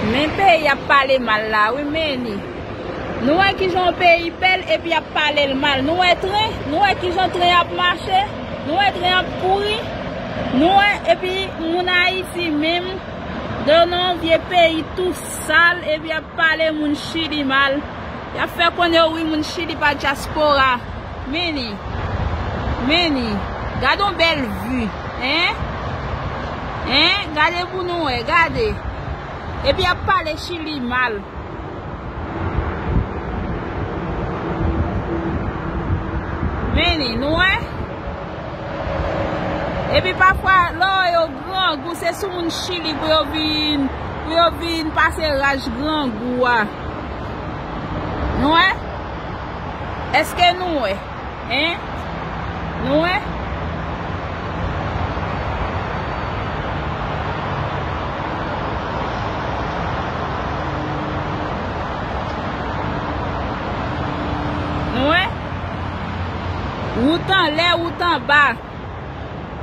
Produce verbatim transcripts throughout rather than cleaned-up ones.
Men peyi ap pale mal la, wi, men li. Nou wè kijan yon peyi bèl epi ap pale l mal. Nou wè tren, nou wè kijan tren ap mache, nou wè tren ap kouri. Nou wè, epi moun Ayiti menm, de nan yon vye peyi tou sal, epi ap pale moun Chili mal. Y ap fè konnen yo ri moun Chili pa dyaspora. Men li. Men li. Gade yon bèl vi. Hein? Hein? Gade pou nou wè. Gade. Epi y ap pale Chili mal. Men li. Nou wè? Epi pafwa, lè w wè yo grangou, se sou moun Chili pou yo vin, pou yo vin pase raj grangou a. Nou wè? Èske nou wè? Hein? Nou wè? Nou wè? Wout anlè, wout anba.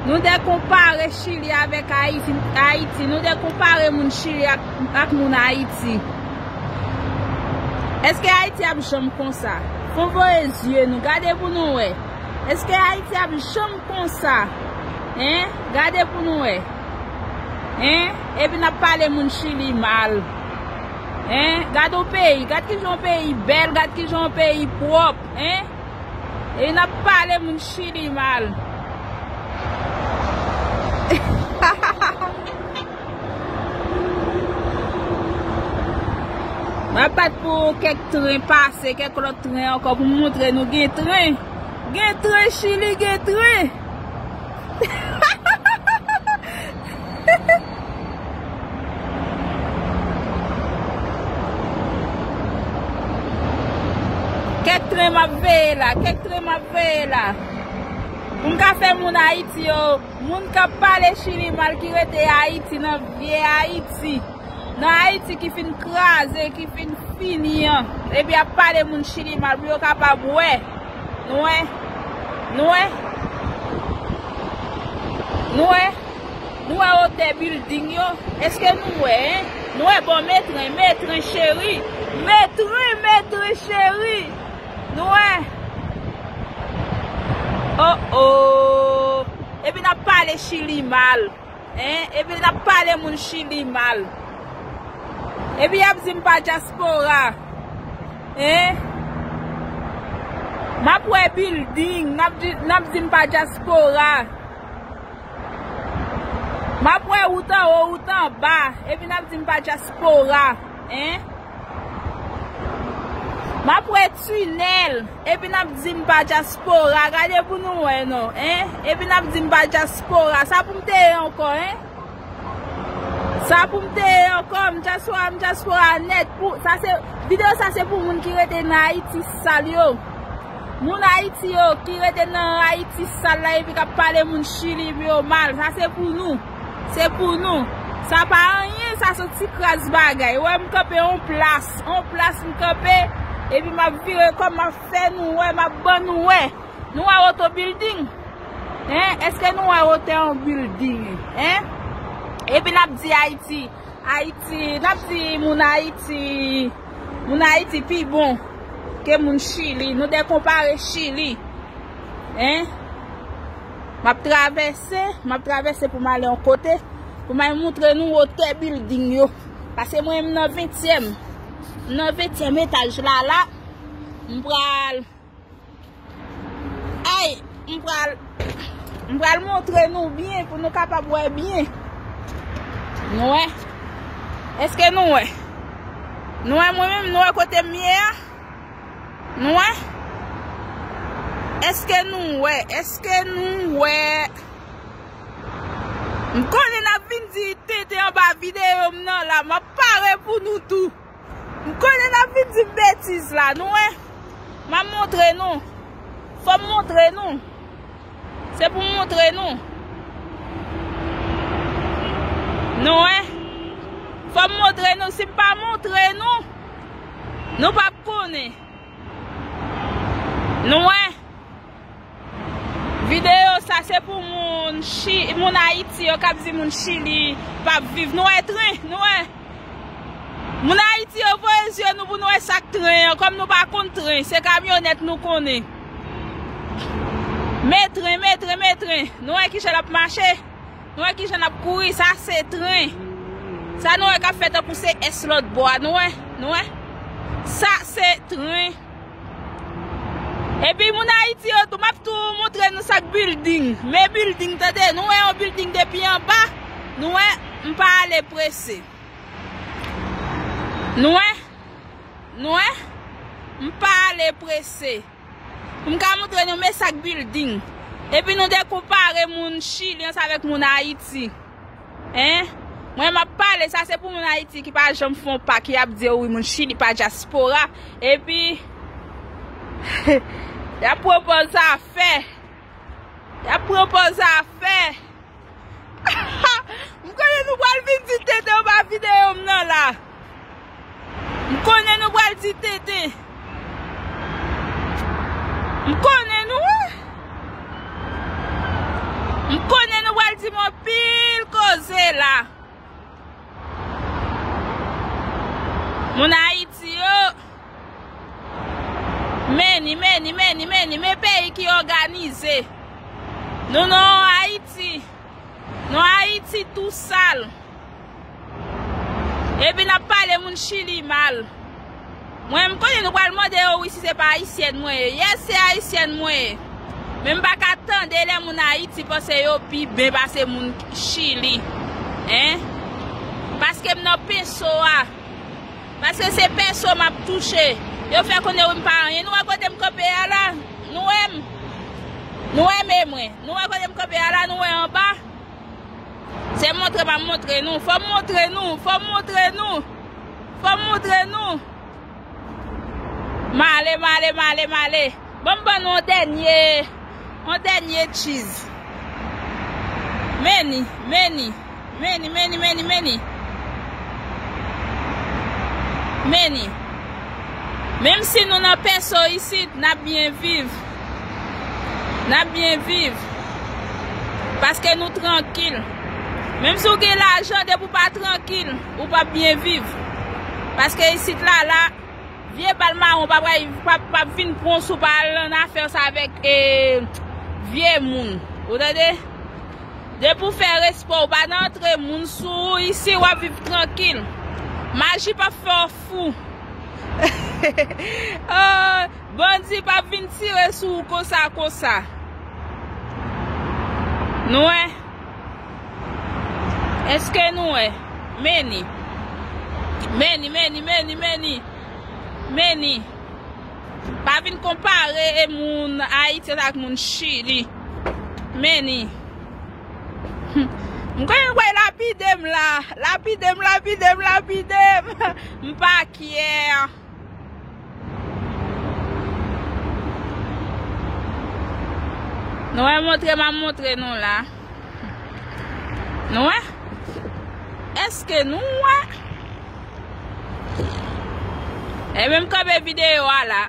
Nou te konpare Chili avèk Ayiti, Ayiti. Nou te konpare moun Chili ak, ak moun Ayiti. Èske Ayiti ap janm konsa? Fon voye zye nou, gade pou nou wè. Èske Ayiti ap janm konsa? Hein? Gade pou nou wè. Hein? Epi n ap pale moun Chili mal. Hein? Gade yon peyi, gade kijan yon peyi bèl, gade kijan yon peyi pwòp. Hein? E n ap pale moun Chili mal. M ap bat pou kèk tren pase, kèk lòt tren ankò pou m montre nou gen tren. Gen tren Chili, gen tren. Kèk tren m ap veye la, kèk tren m ap veye la. Pou m ka fè moun Ayiti yo, moun k ap pale Chili mal ki rete Ayiti, nan vye Ayiti, nan Ayiti ki fin kraze, ki fin fini an, epi ap pale moun Chili mal pou yo kapab wè. Nou wè? Nou wè? Nou wè? Nou wè wotè bilding yo? Èske nou wè, hein? Nou wè, bon, men tren, men tren cheri. Men tren, men tren cheri. Nou wè? Oh, oh. Epi n ap pale Chili mal. Hein? Epi n ap pale moun Chili mal. Epi y ap di m pa dyaspora. Hein? M ap wè bilding, n ap di, n ap di m pa dyaspora. M ap wè wout anwo, wout anba, epi n ap di m pa dyaspora. Hein? M ap wè tinèl, epi n ap di m pa dyaspora. Gade pou nou wè non, hein? Epi n ap di m pa dyaspora. Sa pou m te ye ankò, hein? Sa pou m te ye ankò, m dyaspora, m dyaspora nèt. Pou, sa se, videyo sa se pou moun ki rete nan Ayiti sal yo. Moun Ayiti yo ki rete nan Ayiti sal la epi k ap pale moun Chili pou yo mal. Sa se pou nou. Se pou nou. Sa pa anyen, sa se yon ti kras bagay. Wè m kanpe yon plas, yon plas m kanpe, epi m ap vire kò m, m ap fè nou wè, m ap ban nou wè. Nou wè wotè bilding? Hein? Èske nou wè wotè yon bilding? Hein? Epi n ap di Ayiti, Ayiti, n ap di moun Ayiti, moun Ayiti pi bon ke moun Chili. Nou te konpare Chili. Hein? M ap travèse, m ap travèse pou m ale yon kote, pou m al montre nou wotè bilding yo. Paske mwen, m nan ventyèm. M nan ventyèm etaj la, la. M pral, ay, m pral, m pral montre nou byen pou nou kapab wè byen. Nou wè? Èske nou wè? Nou wè mwen menm, nou wè kote m ye a? Nou wè? Èske nou wè? Èske nou wè? M konnen n ap vin di tenten anba videyo m nan la, m ap pare pou nou tou. M konnen n ap vin di m betiz la, nou wè? M ap montre nou. Fò m montre nou. Se pou m montre nou. Nou wè? Fò m montre nou. Si m pa montre nou, nou p ap konnen. Nou wè? Videyo sa se pou moun Chi-, moun Ayiti yo k ap di moun Chili p ap viv. Nou wè tren, nou wè. Moun Ayiti yo voye zye nou pou nou wè sa k tren an, kòm nou pa konn tren, se kamyonèt nou konnen. Men tren, men tren, men tren. Nou wè kijan l ap mache? Nou wè kijan l ap kouri? Sa se tren. Sa nou wè k ap fè tankou se S lòt bò a, nou wè? Nou wè? Sa se tren. Epi moun Ayiti yo tou, m ap tou montre nou sa k building. Men building, tande, nou wè yon building depi anba. Nou wè, m pa ale prese. Nou wè? Nou wè? M pa ale prese. Pou m ka montre nou men sa k building. Epi nou dekonpare moun Chili ansanm avèk moun Ayiti. Hein? Mwen m ap pale, sa se pou moun Ayiti ki pa janm fè yon pa, ki ap di, "Wi, moun Chili pa dyaspora." Epi, y ap pran pòz afè. Y ap pran pòz afè. M konnen nou pral vin di tenten anba videyo m nan la. M konnen nou pral di tenten. M konnen nou, wi. M konnen nou pral di m anpil koze la. Moun Ayiti yo. Meni, meni, meni, meni, men peyi ki òganize. Nou nan Ayiti. Nan Ayiti tou sal. Epi n ap pale moun Chili mal. Mwen, m konnen nou pral mande yo, wi, si se pa ayisyèn mwen ye. Yes, se ayisyèn mwen ye. Men m pa ka tande lè moun Ayiti panse yo pi byen pase moun Chili. Hein? Paske m nan penso a. Paske se pèso m ap touche. Yo fè konnen wi m pa anyen. Nou wè kote m kanpe a la? Nou wè m? Nou wè men mwen? Nou wè kote m kanpe a la? Nou wè anba? Se montre m ap montre nou. Fò m montre nou. Fò m montre nou. Fò m montre nou. Male, male, male, male. Bon, m ban nou yon dènye, yon dènye cheese. Meni, meni, meni, meni, meni, meni. Meni. Menm si nou nan pèso isit, n ap byen viv. N ap byen viv. Paske nou trankil. Menm si w gen lajan, depi w pa trankil, ou p ap byen viv. Paske isit la, la, vye bal mawon p ap, p ap, p ap vin pran w si w pa al nan afè sa avèk, e, vye moun. Ou tande? Depi w fè respè w, pa nan antre moun sou ou, isi w ap viv trankil. Maji p ap fè w fou. Oh, bandi p ap vin tire sou ou konsa, konsa. Nou wè? Èske nou wè? Meni. Meni, meni, meni, meni. Meni. Pa vin konpare e moun Ayiti ak moun Chili. Meni. M konnen w pral lapide m la. Lapide m, lapide m, lapide m. M pa kyè. Nou wè montre m ap montre nou la. Nou wè? Èske nou wè? Ebyen, m kanpe videyo a la.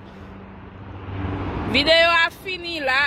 Videyo a fini la.